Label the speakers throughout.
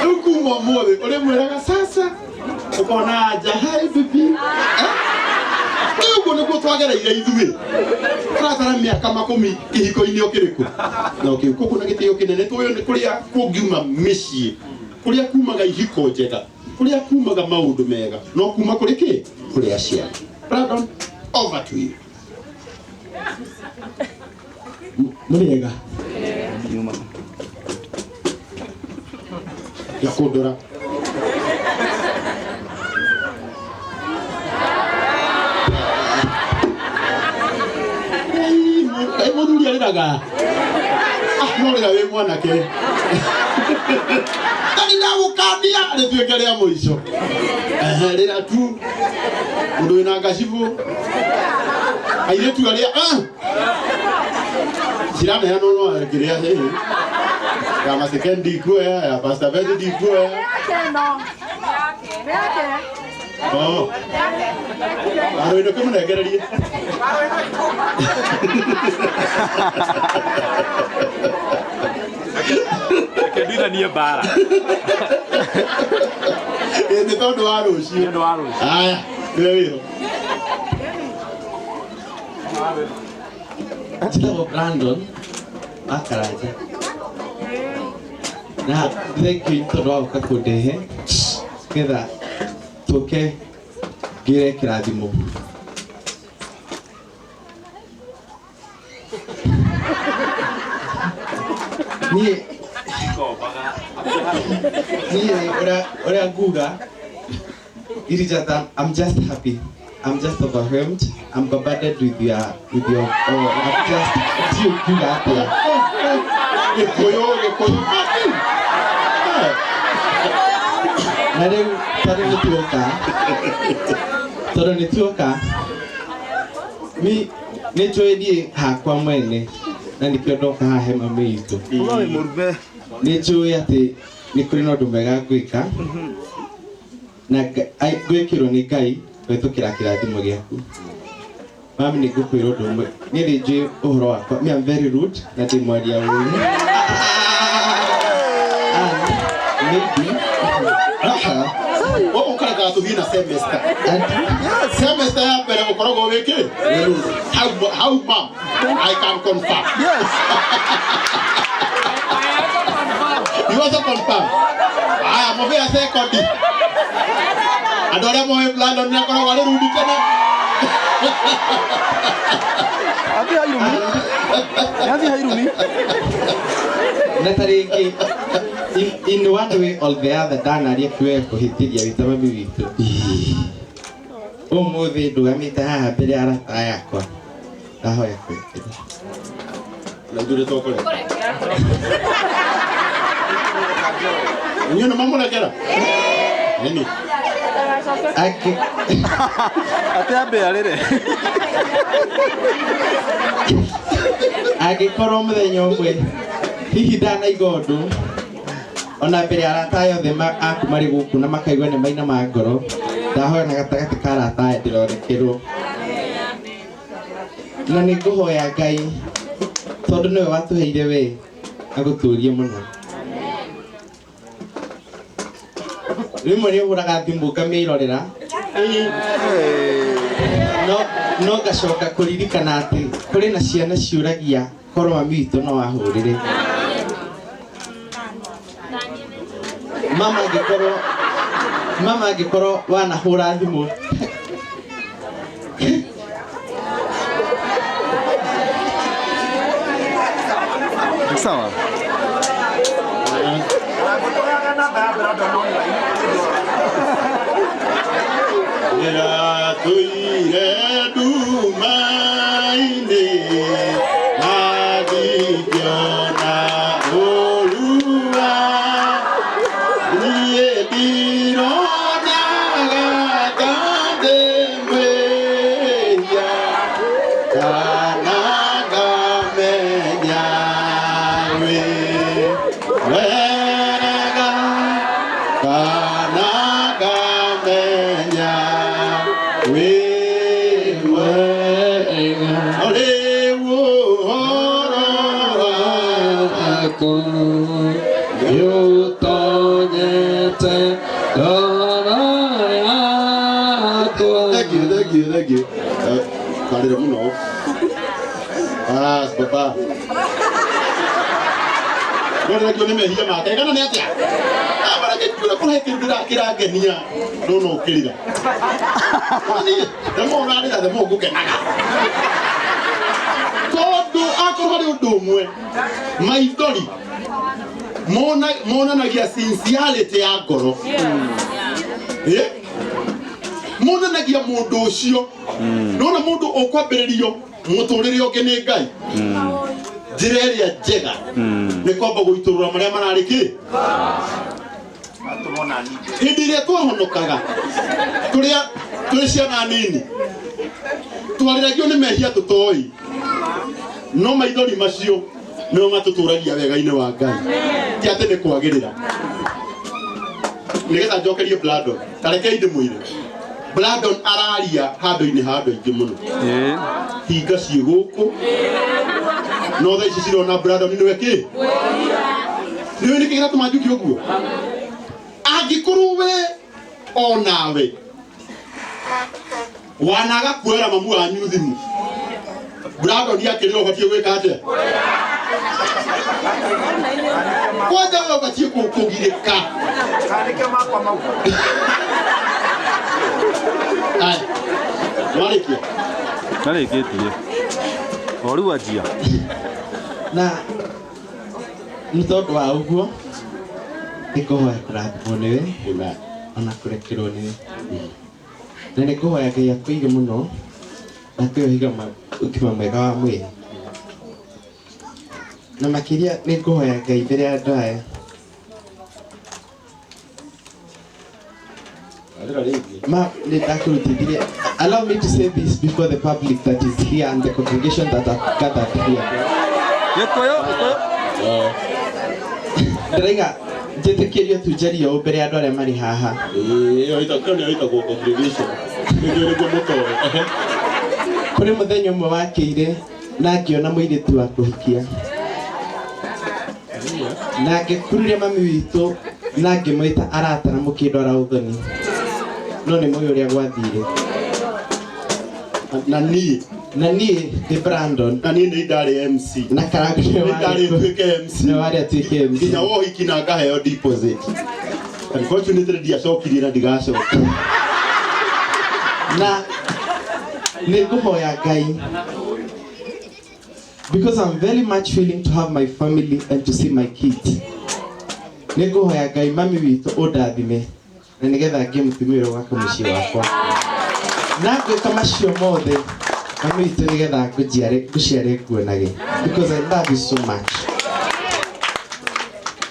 Speaker 1: Rĩu kuma ũmũthĩ ũrĩmwĩraga sasa ũkona anja hi baby. Eh? Rĩu ũguo nĩguo twagereire ithuĩ. Tũratara mĩaka makũmi kĩhiko-inĩ o kĩrĩkũ. Na ũkĩũka ũguo na gĩtĩo kĩnene tũĩ nĩ kũrĩa kũngiuma mĩciĩ, kũrĩa kumaga ihiko njega, kũrĩa kumaga maũndũ mega, no kuma kũrĩ kĩ? Kũrĩ aciari. Brandon, over to you.
Speaker 2: Mũrĩega?
Speaker 1: Ya kũndora. Ei, mũthuri arĩraga. Ah, no rĩra wĩ mwanake. Na nĩndagũkania rĩtuĩke rĩa mũico. Ehe, rĩra tu. Mũndũ wĩna ngacibũ. Airĩtu arĩa ah! Ciraneanwo no kĩrĩa hĩhĩ. Ya Maseke ndikuoya, ya Pastor Betty ndikuoya. Oh. Arũĩndũ kĩmũnengererie.
Speaker 3: Reke nduithanie mbara.
Speaker 1: Ĩ, nĩ tondũ wa rũciũ.
Speaker 3: Nĩ ũndũ wa rũciũ.
Speaker 1: Aya, nĩwe wĩho.
Speaker 2: Njĩtagwo Brandon wa Karanja. Na thank you nĩ tondũ wa gũka kũndehe nĩgetha tũke ngĩre kĩrathimo. Niĩ niĩ ũrĩa nguga. It is just I'm just happy. I'm just overwhelmed. I'm bombarded with your oh, I'm just ndiũ kuga atĩa.
Speaker 1: Gĩkũyũ, Gĩkũyũ.
Speaker 2: Na rĩu tondũ nĩ tuoka tondũ nĩ tuoka mi nĩ njũĩ niĩ hakwa mwene na nĩkĩo ndoka haha he mami witũ. Nĩ njũĩ atĩ nĩ kũrĩ na ũndũ mwega ngwĩka na ngwĩkĩrwo nĩ Ngai kũhĩtũkĩra kĩrathimo gĩaku. Mami nĩ ngũkwĩra ũndũ ũmwe, niĩ nĩ njũĩ ũhoro wakwa, me am very rude na ndĩ mwaria ũru. And maybe
Speaker 1: Ũguo ũkarekaga tũthiĩ na semester.
Speaker 2: and
Speaker 1: Semester ya mbere ũkoragwo wĩ kĩ? Hau hau mam, I can confirm.
Speaker 4: Yes.
Speaker 1: You also confirm. Aya, mũbĩa sekondi. Andũ arĩa moĩ Brandon nĩ akoragwo arĩ rudi tene.
Speaker 4: Athiĩ hairumi. Athiĩ hairumi.
Speaker 2: Na ta rĩngĩ in one way or the other ndanaria kiuga kũhĩtĩria wĩ ta mami witũ. Ũmũthĩ ndũgamĩte haha mbere ya arata aya akwa ndahoya kũrekera.
Speaker 1: Na ithuĩ nĩtũkũrekera. Inyuĩ nĩmwamũrekera? Ĩni.
Speaker 2: Angĩ
Speaker 4: Atĩ ambe arĩre.
Speaker 2: Angĩkorwo mũthenya ũmwe hihi ndanaigua ũndũ ona mbere ya arata aya othe aku marĩ gũkũ na makaigua nĩ maina ma ngoro, ndahoya na gatagatĩ ka arata aya ndĩrorekerwo. Na nĩ ngũhoya Ngai tondũ nĩwe watũheire we agũtũrie mũno. Rĩmwe nĩ ũhũraga thimũ ngamĩrorera no no ngacoka kũririkana atĩ kũrĩ na ciana ciũragia korwo mami witũ no ahũrĩre. Mama angĩkorwo mama angĩkorwo wanahũra thimũ
Speaker 4: Sawa.
Speaker 1: Ndĩratũire nduma-inĩ na ndingĩona ũũru wa niĩ ndironaga ta ndĩ mwĩhia kana ngamenya wĩ wega kana ngamenya wĩ mwega. Rĩu
Speaker 5: Nĩũtonyete ngoro yakwa.
Speaker 1: Thank you, thank you, thank you. Karire muno. Ah, baba. Ndĩrakio nĩ mehia make kana nĩ atĩa? Ah, barake kura kũrehe kĩndũ kĩrangenia no no ũkĩrira. Niĩ, the more ũrarĩra the more ngũkenaga. Tondũ akorwo harĩ ũndũ ũmwe maithori monanagia sincerity ya ngoro. Eh? Monanagia mũndũ ũcio nona mũndũ ũkwambĩrĩrio mũtũrĩre ũngĩ nĩ Ngai njĩra ĩrĩa njega nĩ kwamba gũitũrũra marĩa mararĩ kĩ hĩndĩ ĩrĩa twahonokaga tũrĩa tũrĩ ciana nini twarĩragio nĩ mehia tũtoĩ no maithori macio nĩmo matũtũragia wega-inĩ wa Ngai ti atĩ nĩ kwagĩrĩra nĩgetha njokerie Brandon tarekei ndĩmwĩre Brandon araria handũ-inĩ ha andũ aingĩ mũno
Speaker 4: Ĩĩ.
Speaker 1: Hinga ciĩ gũkũ no thaa ici cirona Brandon nĩwe kĩ nĩwe nĩkĩ kĩratũma njuke ũguo angĩkorwo we onawe wanaga kuoera mamu wanyu thimũ Brandon akĩrĩra ũbatiĩ gwĩka atĩa kwanja we ũbatiĩ kũgirĩka. Aya, warĩkia.
Speaker 4: Ndarĩkĩtie. O rĩu anjia.
Speaker 2: Na nĩ tondũ wa ũguo nĩ ngũhoya kũrathimwo nĩwe
Speaker 1: Amen.
Speaker 2: Ona kũrekerwo nĩwe na nĩ ngũhoya Ngai akũige mũno na akũhe ũgima mwega wa mwĩrĩ na makĩria nĩ ngũhoya Ngai mbere ya andũ aya.
Speaker 1: Arĩra rĩngĩ.
Speaker 2: Ma, nĩ ndakũrutithirie. Allow me to say this before the public that is here and the congregation that are gathered here.
Speaker 4: Gĩkũyũ, Gĩkũyũ.
Speaker 2: Ndĩraiga njĩtĩkĩrio tu njarie ũũ mbere ya andũ arĩa marĩ haha.
Speaker 1: Ĩĩ, ĩyo nĩyo ĩtagwo congregation nĩguo nĩguo mũtoe.
Speaker 2: Kũrĩ mũthenya ũmwe wakĩire na ngĩona mũirĩtu wa kũhikia na ngĩkururia mami witũ na ngĩmwĩta arata na mũkĩndwara ũthoni no nĩ mũĩ ũrĩa gwathire.
Speaker 1: Na niĩ
Speaker 2: Na niĩ ndĩ Brandon.
Speaker 1: Na niĩ nĩ ndarĩ MC.
Speaker 2: Na Karangũ nĩwe
Speaker 1: nĩ ndarĩ nduĩke MC.
Speaker 2: Nĩwe warĩ atuĩke MC.
Speaker 1: Nginya wohiki na ngaheo deposit. Unfortunately ndiacokirie na ndigacoka.
Speaker 2: Na nĩ ngũhoya Ngai because I'm very much feeling to have my family and to see my kids. Nĩ ngũhoya Ngai mami witũ ũndathime na nĩgetha ngĩe mũtumia ũrĩa gwaka mũciĩ wakwa na ngwĩka macio mothe mami witũ nĩgetha ngũnjiare ngũciare nguonage because I love you so much.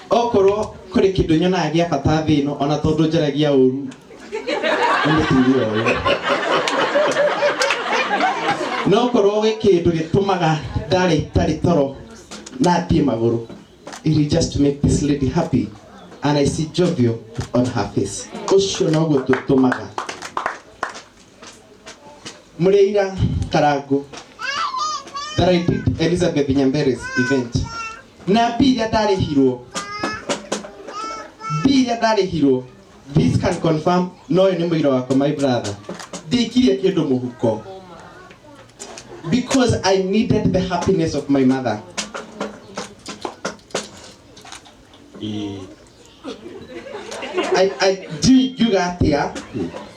Speaker 2: Okorwo kũrĩ kĩndũ nyonaga gĩa bata thĩ ĩno ona tondũ njaragia ũru nĩ mũtumia ũyũ no korwo gwĩ kĩndũ gĩtũmaga ndarĩ itarĩ toro na thiĩ magũrũ, it is just to make this lady happy and I see jovial on her face. Ũcio noguo tũtũmaga mũrĩira Karangũ that I did Elizabeth Nyambere's event na mbia iria ndarĩhirwo, mbia iria ndarĩhirwo, this can confirm no ũyũ nĩ mũira wakwa, my brother, ndikirie kĩndũ mũhuko because I needed the happiness of my mother. I ndiũĩ ngiuga atĩa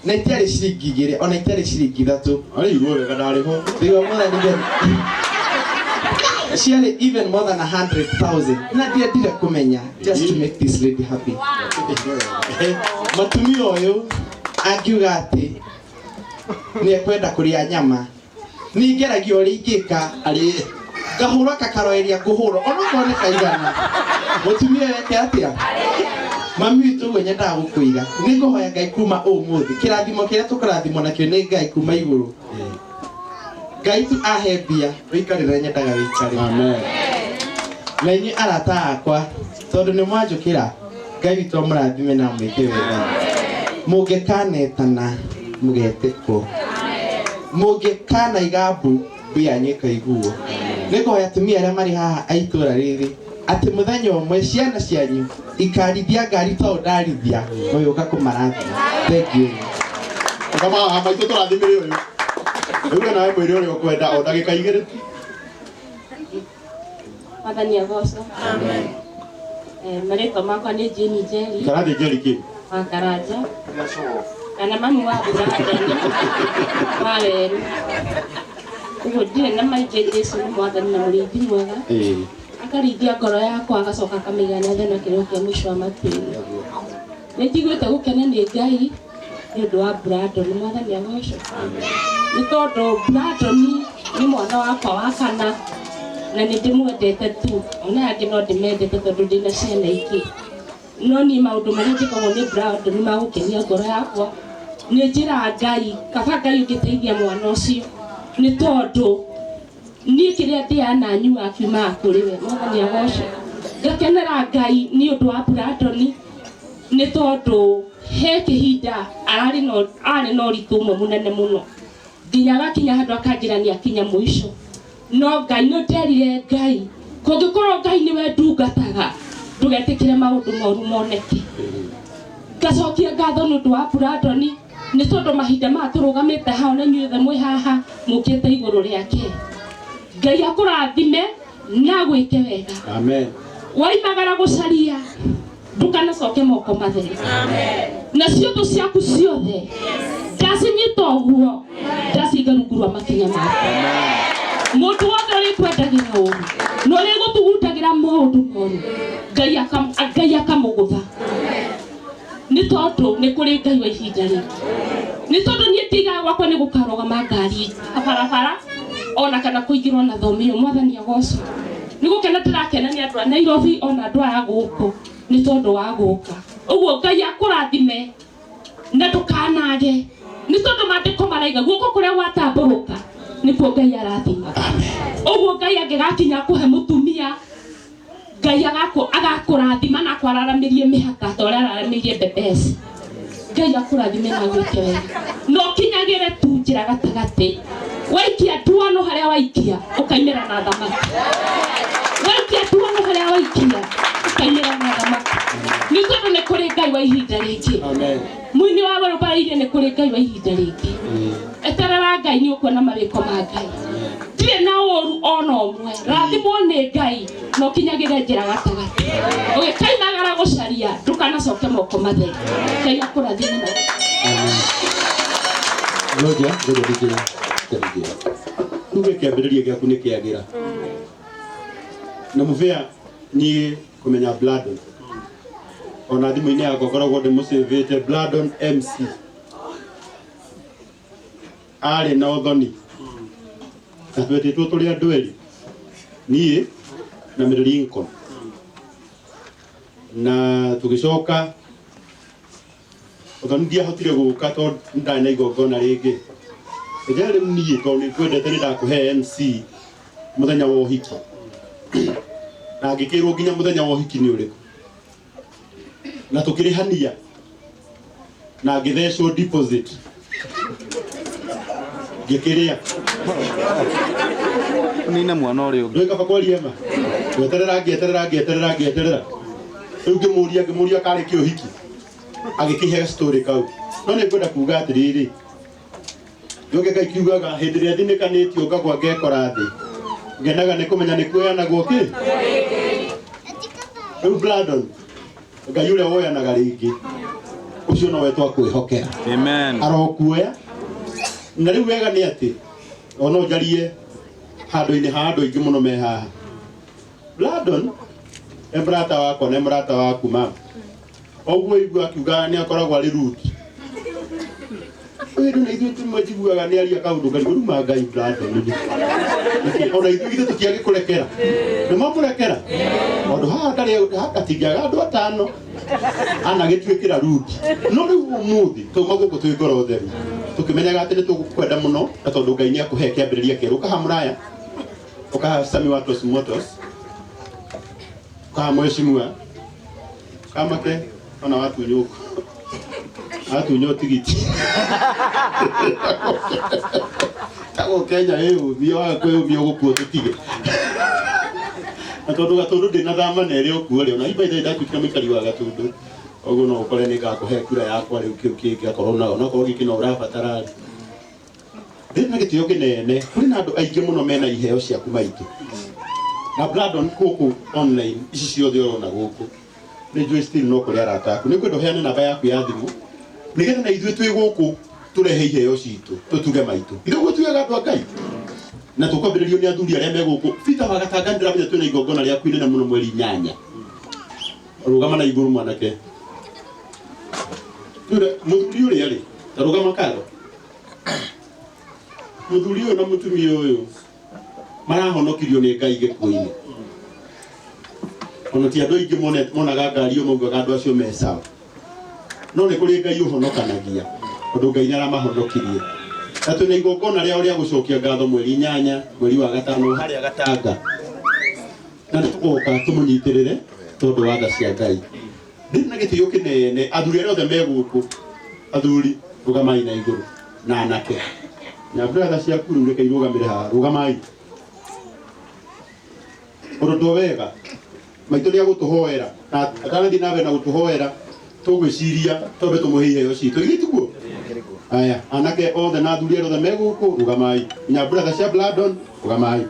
Speaker 2: na itiarĩ ciringi 2 ona itiarĩ ciringi 3.
Speaker 1: Arĩ igua wega ndarĩ ho.
Speaker 2: They were more than even ciarĩ even more than 100,000 na ndiendire kũmenya just to make this lady happy. Mũtumia ũyũ angiuga atĩ nĩ ekwenda kũrĩa nyama nĩ ngeragia ũrĩa ingĩka
Speaker 1: arĩ
Speaker 2: ngahũra kakaro ĩrĩa ngũhũra onokorwo nĩ kaigana mũtumia ũyũ eke atĩa mami witũ ũguo nyendaga gũkũiga nĩ ngũhoya Ngai kuma ũmũthĩ kĩrathimo kĩrĩa tũkũrathimwo nakĩo nĩ Ngai kuma igũrũ Ngai tu ahe mbia ũikarĩre nyendaga wĩikare.
Speaker 1: Amen.
Speaker 2: Na inyuĩ arata akwa tondũ nĩ mwanjũkĩra Ngai witũ amũrathime na amwĩke wega mũngĩkanetana mũgetĩkwo mũngĩkanaiga mbu mbu yanyu ĩkaiguo nĩ ngũhoya atumia arĩa marĩ haha a itũũra rĩrĩ. Atĩ mũthenya ũmwe ciana cianyu ikarithia ngari ta ũndarithia mũgĩũka kũmarathima. Thank you.
Speaker 1: Kama haha maitũ tũrathimĩre ũyũ. Rĩu we nawe mwĩre ũrĩa ũkwenda o ndagĩka igĩrĩ tu.
Speaker 6: Mwathani agocwo. Marĩtwa makwa nĩ Jane Njeri
Speaker 1: Karathi Njeri kĩ?
Speaker 6: Wa Karanja kana mami wa Brandon wa Weru. Ũguo ndirĩ na maingĩ. Jesu nĩ Mwathani na mũrĩithi mwega. Akarĩithia ngoro yakwa, agacoka akamĩiga na thena kĩrĩro kĩa mũico wa matuĩro. Nĩ njiguĩte gũkena nĩ Ngai nĩ ũndũ wa Brandon. Mwathani agocwo. Nĩ tondũ Brandon nĩ mwana wakwa wa kana na nĩ ndĩmwendete tu. Ona angĩ no ndĩmendete tondũ ndĩna ciana ingĩ, no niĩ maũndũ marĩa njĩkagwo nĩ Brandon nĩ magũkenia ngoro yakwa. Nĩ njĩra Ngai kaba Ngai ũngĩteithia mwana ũcio, nĩ tondũ niĩ kĩrĩa ndĩana nyua kiumaga kũrĩ we. Mwathani agocwo. Ngakenera Ngai nĩ ũndũ wa Brandon, nĩ tondũ he kĩhinda ararĩ na arĩ na ũritũ ũmwe mũnene mũno nginya agakinya handũ akanjĩra nĩ akinya mũico. No Ngai nĩ nderire Ngai, kũngĩkorwo Ngai nĩwe ndungataga, ndũgetĩkĩre maũndũ moru moneke. Ngacokia ngatho nĩ ũndũ wa Brandon, nĩ tondũ mahinda maya tũrũgamĩte hau na inyuĩ othe mwĩ haha mũkĩte igũrũ rĩake. Ngai akũrathime na agwĩke wega.
Speaker 1: Amen.
Speaker 6: Waimagara gũcaria, ndũkanacoke moko matheri. Nacio thũ ciaku ciothe ndacinyita ũguo, ndaciga rungu rwa makinya maku. Mũndũ wothe ũrĩkwendagĩra ũru na ũrĩgũthugundagĩra maũndũ moru, Ngai akamũgũtha, nĩ tondũ nĩ kũrĩ Ngai wa ihinda rĩngĩ. Nĩ tondũ niĩ ndigaga gwakwa nĩ gũkarũgama ngari barabara ona kana kũingĩrwo na thome ĩyo. Mwathani agocwo. Nĩ gũkena ndĩrakena nĩ andũ a Nairobi ona andũ aya gũkũ nĩ tondũ wa gũka ũguo. Ngai akũrathime na ndũkanage, nĩ tondũ maandĩko maraiga guoko kũrĩa gwatambũrũka nĩkuo Ngai arathima. Ũguo Ngai angĩgakinya kũhe mũtumia, Ngai agakũrathima na akwararamĩrie mĩhaka ta ũrĩa araramĩirie Bebesi. Ngai akũrathime na gwĩke wega, na ũkinyagĩre tu njĩra gatagatĩ. Waikia nduano harĩa waikia, ũkaimĩra na thamaki. Waikia nduano harĩa waikia, ũkaimĩra na thamaki, nĩ tondũ nĩ kũrĩ Ngai wa ihinda rĩngĩ.
Speaker 1: Amen.
Speaker 6: Mũini wa werũ barairie, nĩ kũrĩ Ngai wa ihinda rĩngĩ. Eterera Ngai, nĩ ũkuona mawĩko ma Ngai. Ndirĩ na ũru ona ũmwe. Rathimwo nĩ Ngai na ũkinyagĩre njĩra gatagatĩ. Ũgĩkaimagara gũcaria, ndũkanacoke moko matheri. Ngai akũrathime na
Speaker 5: Ngoja, ngoja ndingĩra. Ndingĩra.
Speaker 1: Tuge kĩambĩrĩria gĩaku nĩ kĩagĩra. Na mũbĩa niĩ kũmenya Bladon. Ona thimũ-inĩ yakwa ngoragwo ndĩmũcĩvĩte Bladon MC. Arĩ na ũthoni. Na twetĩtwo tũrĩ andũ erĩ. Niĩ na Mary Lincoln. Na tũgĩcoka ũthoni ndiahotire gũka tondũ ndarĩ na igongona rĩngĩ. Njĩra rĩu niĩ tondũ nĩ ngwendete nĩ ndakũhe MC mũthenya wa ũhiki. Na ngĩkĩrwo nginya mũthenya wa ũhiki nĩ ũrĩkũ. Na tũkĩrĩhania. Na ngĩthecwo deposit. Ngĩkĩrĩa.
Speaker 4: Nine mwana ũrĩa ũngĩ.
Speaker 1: Ndũĩ kaba kwaria ma. Ngweterera, ngĩeterera, ngĩeterera, ngĩeterera. Rĩu ngĩmũria karĩ kĩ ũhiki. Agĩkĩhe story kau. No nĩ ngwenda kuga atĩrĩrĩ. Njoke Ngai kiugaga hĩndĩ ĩrĩa thinĩkanĩtio ngagwa ngekora thĩ. Ngenaga nĩ kũmenya nĩ kuoyanagwo kĩ? Rĩu Bladon, Ngai ũrĩa woyanaga rĩngĩ ũcio nowe twakwĩhokera.
Speaker 4: Amen.
Speaker 1: Arokuoya. Na rĩu wega nĩ atĩ ono njarie handũ-inĩ ha andũ aingĩ mũno me haha. Bladon nĩ mũrata wakwa, nĩ mũrata waku mama. Ũguo igua akiuga nĩ akoragwo arĩ rude. Ũyũ na ithuĩ tũmwe njiguaga nĩ aria kaũndũ karigũ ruma Ngai Bladon. Nĩkĩ? Ona ithuĩ ithuĩ tũtiangĩkũrekera. Nĩ mamũrekera? Tondũ haha ndarĩ hatingĩaga andũ atano anagĩtuĩkĩra rude. No rĩu ũmũthĩ twauma gũkũ twĩ ngoro theru, tũkĩmenyaga atĩ nĩ tũgũkwenda mũno na tondũ Ngai nĩ akũhe kĩambĩrĩria kĩerũ. Ũkaha mũraya, ũkaha Sami wa Tos Motos, ũkaha mheshimiwa kamake ona watunywo watunywo tigiti tagwo Kenya ĩ ũthio waga kwĩyũmia ũgũkua tũtige. Na tondu Gatundu ndinathama na ĩrĩ o kuo rĩ, ona iba ithe ndatuĩkire mũikari wa Gatundu, ũguo no ũkore nĩ ngakũhe kura yakwa rĩu kĩu kĩngĩ akorwo no onakorwo gĩkĩ no ũrabatara rĩ. Ndĩ na gĩtĩo kĩnene, kũrĩ na andũ aingĩ mũno mena iheo ciaku maitũ. Na Brandon gũkũ online ici ciothe ũrona gũkũ nĩ njũĩ still no kũrĩ arata aku. Nĩ ngwenda ũheane namba yaku ya thimũ nĩgetha na ithuĩ twĩ gũkũ tũrehe iheo citũ tũtuge maitũ. Ithe ũguo tugaga andũ a Ngai na tũkwambĩrĩrio nĩ athuri arĩa me gũkũ. Peter wa Gatanga ndĩramenya twĩna igongona rĩaku inene mũno mweri 8. Rũgama na igũrũ mwanake. Twĩre mũthuri ũrĩa rĩ, ta rũgama kando. Mũthuri ũyũ na mũtumia ũyũ marahonokirio nĩ Ngai gĩkuũ-inĩ. Ona ti andũ aingĩ monaga ngari ĩyo maugaga andũ acio me sawa. No nĩ kũrĩ Ngai ũhonokanagia tondũ Ngai nĩ aramahonokirie. Na twĩna igongona rĩao rĩa gũcokia ngatho mweri 8 mweri wa 5 harĩa Gatanga. Na nĩ tũgoka tũmũnyitĩrĩre tondũ wa tha cia Ngai. Ndĩ na gĩtĩo kĩnene athuri arĩa othe me gũkũ, athuri rũgamai na igũrũ na anake. Na brother ciaku rĩu reke irũgamĩre haha, rũgamai. Ũndũ wega maitũ nĩ agũtũhoera na atanathiĩ na mbere na gũtũhoera tũgwĩciria twambe tũmũhe iheo citũ ithuĩ tiguo. Aya anake othe na athuri arĩa othe me gũkũ rũgamai, nginya brother cia Bladon rũgamai.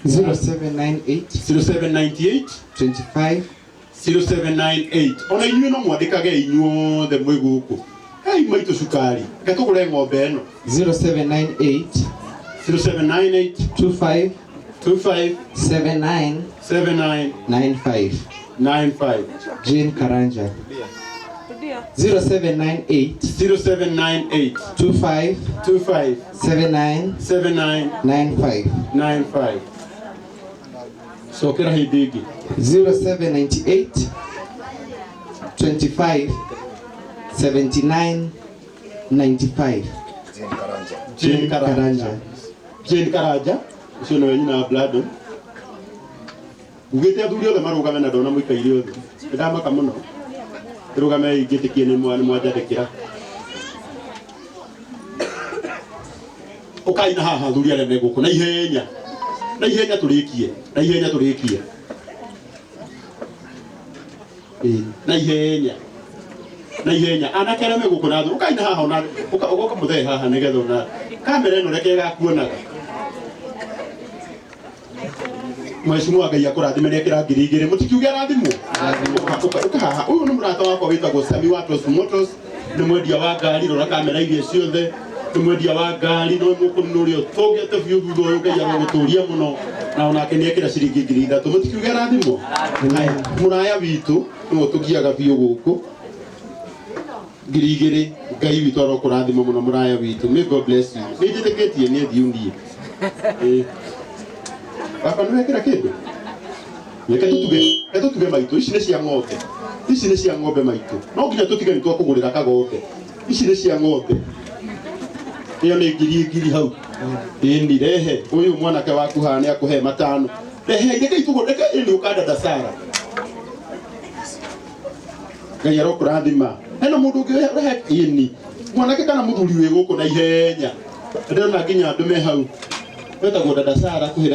Speaker 2: 0798
Speaker 1: 0798
Speaker 2: 25
Speaker 1: 0798 ona inyuĩ no mwandĩkage inyuothe mwĩ gũkũ. Hei maitũ cukari, reke tũgũre ng'ombe ĩno.
Speaker 2: 0798
Speaker 1: 0798
Speaker 2: 25
Speaker 1: 25
Speaker 2: 79
Speaker 1: 79
Speaker 2: 95
Speaker 1: 95.
Speaker 2: Jane Karanja. 0798
Speaker 1: 0798
Speaker 2: 25
Speaker 1: 25
Speaker 2: 79
Speaker 1: 79
Speaker 2: 95.
Speaker 1: 95. Cokera hĩndĩ ĩngĩ.
Speaker 2: 0798 25 79 95.
Speaker 1: Jane Karanja. Jane Karanja ũcio nĩwe nyina wa Bladon. Ugĩte athuri othe marũgame na ndona mũikaire othe. Nĩndamaka mũno. Rũgame ingĩtĩkie nĩ mwanjandĩkĩra. Ũkai na haha athuri arĩa me gũkũ na ihenya. Na ihenya tũrĩkie. Na ihenya tũrĩkie. Ĩĩ, na ihenya. Na ihenya. Anake arĩa me gũkũ na athuri, ũkai na haha ona ũgoka mũthee haha nĩgetha ona kamera ĩno reke ĩgakuonaga. Mheshimiwa Ngai akũrathime nĩ ekĩra 2000 mũtikiuge arathimwo. Ũka haha. Ũyũ nĩ mũrata wakwa wĩtagwo Sami wa Tos Motors, nĩ mwendia wa ngari, rora kamera iria ciothe, nĩ mwendia wa ngari, nĩ mũkũrũ nĩ ũrĩa ũtũngĩte biũ thutha ũyũ Ngai arogũtũria mũno, na onake nĩ ekĩra ciringi 3000 mũtikiuge arathimwo. Haya, mũraya witũ nĩwe ũtũgiaga biũ gũkũ 2000 Ngai witũ arokũrathima mũno mũraya witũ. May God bless you. Nĩ njĩtĩkĩtie nĩ thiu niĩ. Baba nĩ wekĩra kĩndũ? Reke tũtuge maitũ, ici nĩ cia ng'ombe. Ici nĩ cia ng'ombe maitũ. No nginya tũtige nĩ twakũgũrĩra kagombe. Ici nĩ cia ng'ombe. Ĩyo nĩ 1000 hau. Ĩni rehe ũyũ mwanake waku haha nĩ akũhe 5. Rehe reke itũgũre, reke ĩni ũkanda Sara. Ngai arokũrathima. Hena mũndũ ũngĩ rehe ĩni. Mwanake kana mũthuri wĩ gũkũ na ihenya. Ndĩrona nginya andũ me hau. Wetagwo dada Sara kũhĩra